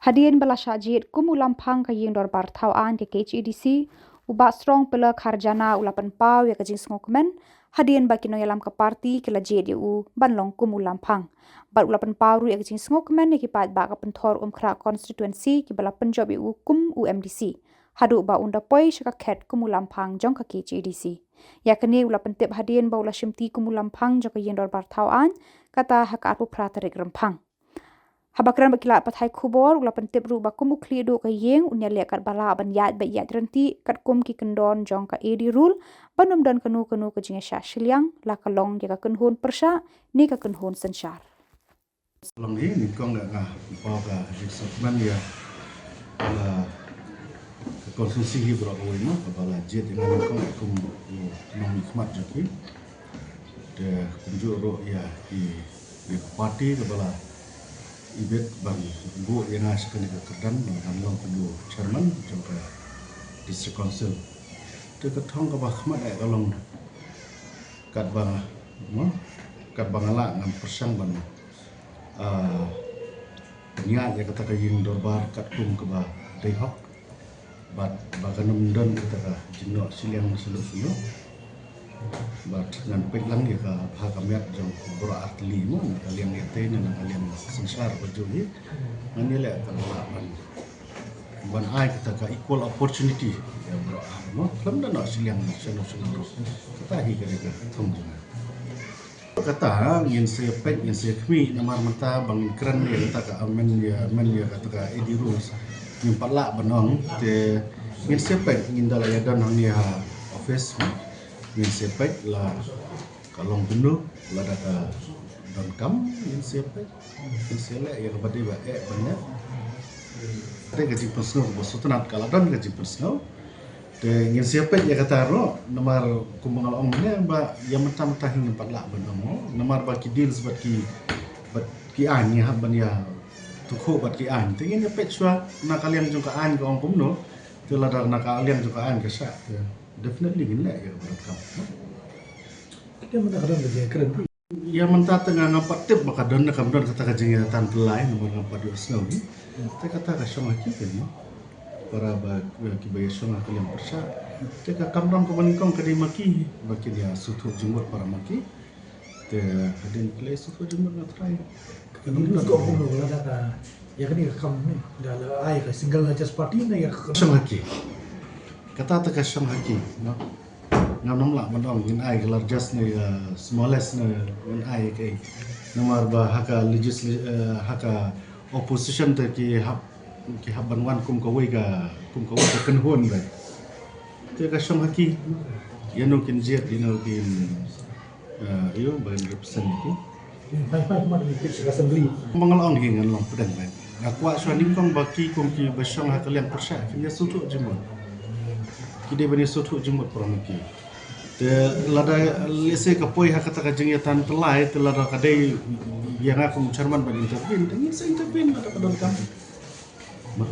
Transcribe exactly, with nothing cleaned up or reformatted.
Hadien ba la shah jied kum u lamphang ka ïing dorbar thaw aiñ ka K H A D C, u Bah Strong Pillar Kharjana u la pynpaw ïa ka jingsngewkmen hadien ba ki nongïalam ka party ki la jied ïa u ban long kum u lamphang. Bad u la pynpaw ruh ïa ka jingsngewkmen ïa ki paidbah ka Pynthorumkhrah constituency kiba la pynjop ïa u kum u M D C, haduh ba un da poi sha ka khet kum u lamphang jong ka K H A D C. Ïa kane u la pyntip hadien ba u la shimti kum u lamphang jong ka ïing dorbar thaw aiñ, kata ha ka arphew phra tarik Rymphang. Haba kren bad ki lad pathai khubor, u la pyntip ruh ba kum u khlieh duh ka ïing, un ïaleh katba lah ban ïaid bad ïaid ryntih katkum ki kyndon jong ka A D rule, ban ym don kano kano ka jingïashah shiliang, la ka long ïa ka kynhun pyrshah ne ka kynhun synshar. Long hi, nyngkong nga pynpaw ka jingsngewkmen ïa la ka constituency hi baroh kawei mo, kaba la jied ïa nga nyngkong kum u nongmihkhmat jong ki. Te kumjuh ruh ïa ki, ïa ka party kaba la ibit ban buh ïa nga sha kane ka kyrdan ban long kum u chairman jong ka District Council. Te ka thong kaba khmat eh ka long katba nga, mo, katba nga lah ngan pyrshang ban, ah, pynïaid ïa kata ka ïing dorbar katkum kaba dei hok. Bad ba kan ym don kata ka jingnoh shiliang shuh shuh. Bad ngan peit lang ïa ka bha ka miat jong baroh artylli mo, na ka liang ïatei ne na ka liang synshar ba juh hi. Ngan ïaleh kaba lah ban, ban ai kata ka equal opportunity ïa baroh ar mo. Khlem da noh shiliang shuh shuh ruh. Kata hi ka dei ka thong jong nga. Kata ngin sa peit, ngin sa khmih, namar mynta ba ngin kren ïa kata ka amend, ïa amend ïa kata ka A D rules. Ngim pat lah ban ong, te ngin sa peit, ngin da la ïa don hangne ha office. Ngin sa peit la ka long kumno, lada ka donkam, ngin sa peit. Ngin sa leh ïa kaba dei ba eh ban leh. Te ka jingpynsngew kaba sngewtynnat ka la don ka jingpynsngew. Te ngin sa peit ïa kata ruh, namar kumba nga la ong mynne ba ïa mynta mynta hi ngim pat lah ban ong. Namar ba ki deals bad ki, bad ki aiñ ngi hap ban ïa tukhu bad ki aiñ. Te ngin ïa peit shuwa na ka liang jong ka aiñ ka ong kumno. Te lada na ka liang jong ka aiñ ka shah, te definitely ngin leh ïa kaba donkam. Te mynta ka don ka jingkren. Ïa mynta te nga ngam pat tip ba ka don ne kam don kata ka jingïatantylai, namar ngam pat ïohsngew hi. Te kata ka shong ha ki kane. Para ba, eh, kiba ïashong ha ka liang pyrshah. Te ka kamram kaba nyngkong ka dei ma ki, ba kin ïa sngewthuh jingmut para ma ki. Te hadien ka la ïa sngewthuh jingmut nga trai. Ka dei sngewthuh kumno lada ka, ïa kane ka kam ne, da la ai ka single largest party ne ïa ka shong ha ki. Kata te ka shong ha ki, no? Ngam nym lah ban ong ngin ai ka largest ne ka smallest ne ngin ai kaei. Namar ba ha ka legisla-, eh, ha ka opposition te ki hap, ki hap ban wan kum kawei ka, kum kawei ka kynhun ba. Te ka shong ha ki. Ïa no kin jied, ïa no kin, eh, ïa no ba kin represent ki. Kumba nga la ong hi ngan long pdeng ba. Nga kwah shuwa nyngkong ba ki kum kiba shong ha ka liang pyrshah kin ïa sngewthuh jingmut. Ki dei ban ïa sngewthuh jingmut para ma ki. Te lada lehse ka poi ha kata ka jingïatantylai, te lada ka dei ïa nga kum chairman ban intervene, te ngin sa intervene lada ka donkam. Ma.